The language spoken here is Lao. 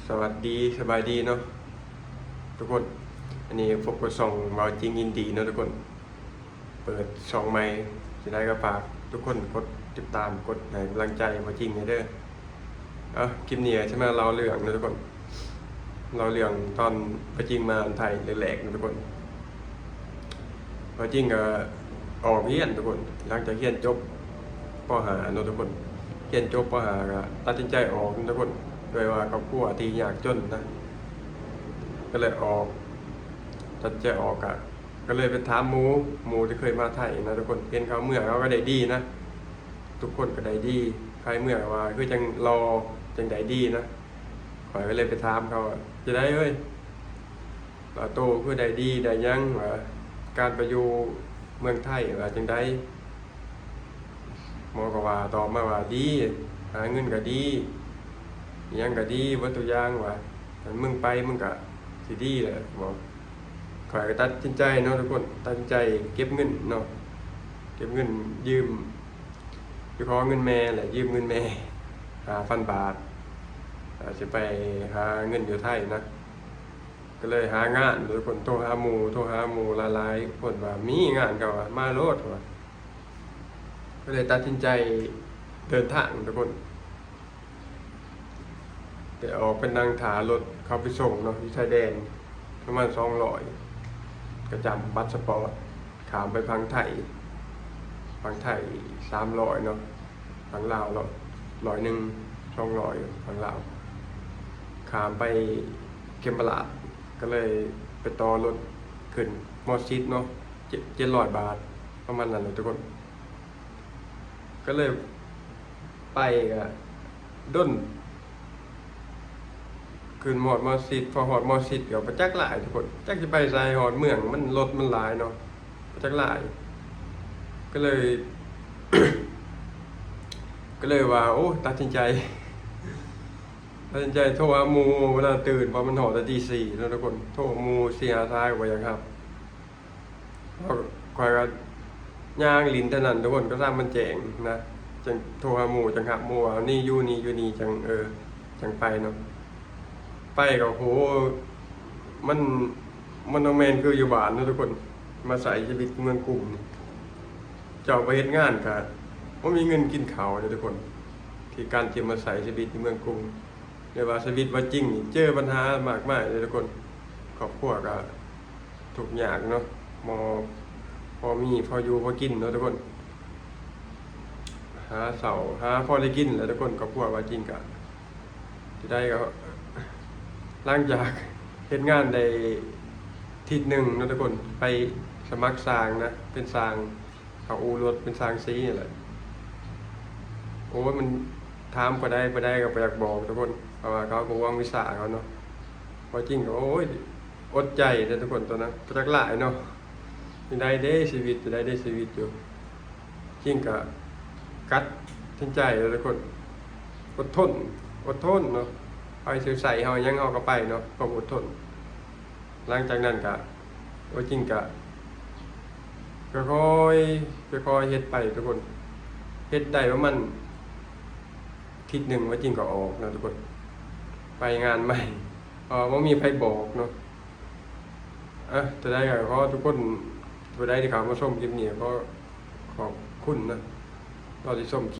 ສະຫວັດດີ ສະບາຍດີເນາະທຸກຄົນ. ອັນນີ້ພົບກັບຊ່ອງເວົ້າຈິງອິນດີເນາະທຸກຄົນ. ເປີດຊ່ອງໃໝ່ ຈັ່ງໃດກໍຝາກທຸກຄົນກົດຕິດຕາມ ກົດໃຫ້ກຳລັງໃຈເວົ້າຈິງແດ່ເດີ. ເອົາ ຄລິບນີ້ຊິມາເລົ່າເລື່ອງເນາະທຸກຄົນ, ເລົ່າເລື່ອງຕອນເວົ້າຈິງມາໄທແລກໆເນາະທຸກຄົນ. ເວົ້າຈິງກໍອອກຮຽນທຸກຄົນ, ຫຼັງຈາກຮຽນຈົບ ປໍຫ້າເນາະທຸກຄົນ, ຮຽນຈົບປໍຫ້າກໍຕັດສິນໃຈອອກເນາະທຸກຄົນ, ດ້ວຍວ່າຄອບຄົວທີ່ຍາກຈົນນະ ກໍເລີຍອອກ, ຕັດສິນໃຈອອກ ກໍ ກໍເລີຍໄປຖາມໝູ່, ໝູ່ທີ່ເຄີຍມາໄທນະທຸກຄົນ, ເຫັນເຂົາເມືອເຂົາກໍໄດ້ດີນະ, ທຸກຄົນກໍໄດ້ດີ, ໃຜເມືອວ່າຄືຈັ່ງຫຼໍ່ ຈັ່ງໄດ້ດີນະ. ຂ້ອຍກໍເລີຍໄປຖາມເຂົາວ່າ ຈັ່ງໃດເອີຍ ຫຼໍ່ໂຕຄືໄດ້ດີໄດ້ຫຍັງວ່າ ການໄປຢູ່ເມືອງໄທວ່າຈັ່ງໃດ? ໝໍກໍວ່າ ຕອບມາວ່າ ດີ, ຫາເງິນກໍດີ ຫຍັງກໍດີເບິດທຸກຢ່າງວ່າ ຄັນມຶງໄປມຶງກໍຊິດີແຫຼະ. ໝໍ ຂ້ອຍກໍຕັດສິນໃຈເນາະທຸກຄົນ, ຕັດສິນໃຈເກັບເງິນເນາະ, ເກັບເງິນຢືມ ໄປຂໍເງິນແມ່ແຫຼະ, ຢືມເງິນແມ່ຫ້າພັນບາດ ອາ ຊິໄປຫາເງິນຢູ່ໄທນະ. ກໍເລີຍຫາງານທຸກຄົນ, ໂທຫາໝູ່ ໂທຫາໝູ່ຫຼາຍໆຄົນວ່າມີງານ, ເຂົາວ່າມາໂລດວ່າ. ກໍເລີຍຕັດສິນໃຈເດີນທາງທຸກຄົນ, ໄປອອກໄປນັ່ງຖ້າລົດເຂົາໄປສົ່ງເນາະ ຢູ່ຊາຍແດນ ປະມານສອງຮ້ອຍ, ກໍຈຳບັດສະປອດ ຂ້າມໄປຝັ່ງໄທ, ຝັ່ງໄທສາມຮ້ອຍເນາະ, ຝັ່ງລາວເນາະ ຮ້ອຍໜຶ່ງ ສອງຮ້ອຍ ຝັ່ງລາວ. ຂ້າມໄປເຂັມພະລາດ ກໍເລີຍໄປຕໍ່ລົດຂຶ້ນໝໍຊິດເນາະ ເຈັດ ເຈັດຮ້ອຍບາດ ປະມານນັ້ນແຫຼະທຸກຄົນ. ກໍເລີຍໄປກໍດົນ ຂຶ້ນຮອດໝໍຊິດ, ພໍຮອດໝໍຊິດກໍບໍ່ຈັກຫຼາຍທຸກຄົນ, ຈັກຊິໄປໃສ, ຮອດເມືອງມັນລົດມັນຫຼາຍເນາະ, ບໍ່ຈັກຫຼາຍ. ກໍເລີຍ ກໍເລີຍວ່າ ໂອ້ ຕັດສິນໃຈ ຕັດສິນໃຈໂທຫາໝູ່ເວລາຕື່ນ, ເພາະມັນຮອດແຕ່ຕີສີ່ເນາະທຸກຄົນ, ໂທໝູ່ສີ່ຫ້າສາຍກໍບໍ່ຢາກຮັບ. ຂ້ອຍກໍຍ່າງຫຼິ້ນເທົ່ານັ້ນທຸກຄົນ, ກໍຊ່າງມັນແຈ້ງນະ, ຈັ່ງໂທຫາໝູ່ ຈັ່ງຮັບໝູ່ວ່າ ນີ້ຢູ່ນີ້ ຢູ່ນີ້ ຈັ່ງ ເອີ ຈັ່ງໄປເນາະ. ໄປກໍ ໂຫ ມັນ ມັນບໍ່ແມ່ນຄືຢູ່ບ້ານເນາະທຸກຄົນ, ມາໃຊ້ຊີວິດເມືອງກຸງນີ້ ເຈົ້າໄປເຮັດງານກໍບໍ່ມີເງິນກິນເຂົ້າເດ້ທຸກຄົນ, ທີ່ການທີ່ມາໃຊ້ຊີວິດຢູ່ເມືອງກຸງ. ແຕ່ວ່າຊີວິດເວົ້າຈິງນີ້ເຈີບັນຫາມາກມາຍເດ້ທຸກຄົນ, ຄອບຄົວກໍທຸກຍາກເນາະ, ບໍ່ພໍມີພໍຢູ່ພໍກິນເນາະທຸກຄົນ, ຫາເຊົ້າຫາພໍໄດ້ກິນແຫຼະທຸກຄົນ. ຄອບຄົວເວົ້າຈິງກໍ ທີ່ໃດກໍ ຫຼັງຈາກເຮັດງານໄດ້ທິດໜຶ່ງເນາະທຸກຄົນ, ໄປສະໝັກຊ່າງນະ, ເປັນຊ່າງ ເຂົ້າອູ່ລົດເປັນຊ່າງສີນີ້ແຫຼະ. ໂອ້ຍ ມັນຖາມຜູ້ໃດ ຜູ້ໃດກໍບໍ່ຢາກບອກທຸກຄົນ, ເພາະວ່າເຂົາກໍຫວງວິຊາເຂົາເນາະ. ເວົ້າຈິງກໍ ໂອ້ຍ ອົດໃຈເດ້ທຸກຄົນ, ຕອນນັ້ນກໍຈັກຫຼາຍເນາະ, ຈັ່ງໃດເດ້ຊີວິດ ຈັ່ງໃດເດ້ຊີວິດຢູ່. ຈິງກໍຕັດສິນໃຈເດ້ທຸກຄົນ, ອົດທົນ ອົດທົນເນາະ, ໃຜຊິໃສ່ເຮົາຫຍັງເຮົາກໍໄປເນາະ, ຄວາມອົດທົນ. ຫຼັງຈາກນັ້ນກະ ເວົ້າຈິງກະ ຄ່ອຍໆ ຄ່ອຍໆເຮັດໄປທຸກຄົນ, ເຮັດໄດ້ປະມານທິດໜຶ່ງ ເວົ້າຈິງກໍອອກເນາະທຸກຄົນ, ໄປງານໃໝ່ ເພາະວ່າບໍ່ມີໃຜບອກເນາະ. ອ່ະ ຈັ່ງໃດກໍຂໍທຸກຄົນ ຜູ້ໃດທີ່ເຂົ້າມາຊົມຄລິບນີ້ ຂໍຂອບຄຸນນະ ເນາະ ທີ່ຊົມ.